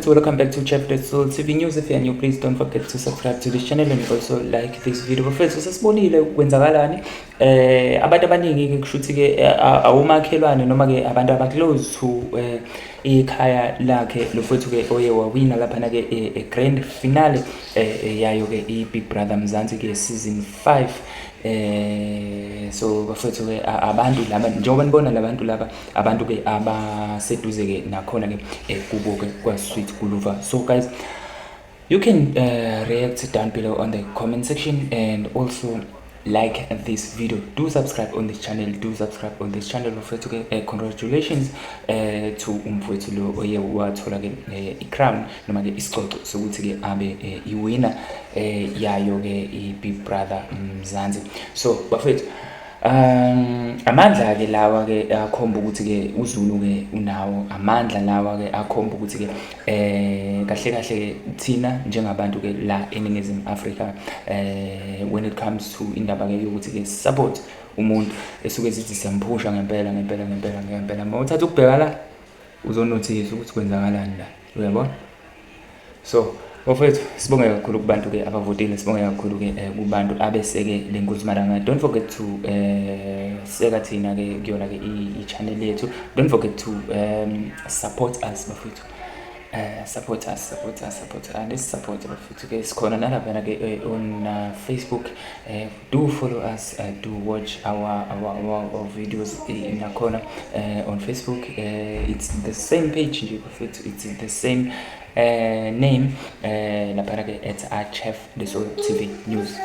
Bafethu, welcome back to Chef Soul TV News. If you are new, please don't forget to subscribe to this channel and also like this video. Bafethu, sesibonile kwenzakalani. Abantu abaningi ke kushuthi ke awumakhelwane noma ke abantu aba close to ikhaya lakhe lo mfowethu ke oye wawina laphana ke grand finale yayo ke i-Big Brother Mzansi ke season 5. So bafethu ke, abantu laba, njengoba nibona labantu laba, abantu ke abaseduze ke nakhona ke kubo ke kwa Sweet Guluva. So guys, you can react down below on the comment section and also like this video. Do subscribe on this channel, do subscribe on this channel. Bafethu ke, congratulations to umfowethu lo oye wathola ke i-crown noma ke isicoco sokuthi ke abe i-winner yayo ke i-Big Brother Mzansi. So bafethu, amandla ke lawa ke akhomba ukuthi ke uZulu ke unawo amandla lawa ke akhomba ukuthi ke kahle kahle ke thina njengabantu ke la eNingizimu Afrika, when it comes to indaba ke yokuthi ke support umuntu esuke sithi siyamphusha ngempela ngempela ngempela ngempela, mawuthatha ukubheka la uzonothisa ukuthi kwenzakalani la, uyabona? So bafethu, sibonge kakhulu kubantu ke abavotile, sibonge kakhulu ke kubantu abeseke le nkunzimalanga. Don't forget to seka thina ke kuyona ke i-channel yethu. Don't forget to support us bafethu, support us, support us, support us, let's support bafethu ke. Sikhona nalaphana ke on Facebook. Do follow us, do watch our videos nakhona on Facebook. It's the same page nje bafethu, it's the same name laphana ke at Chef Leso TV News.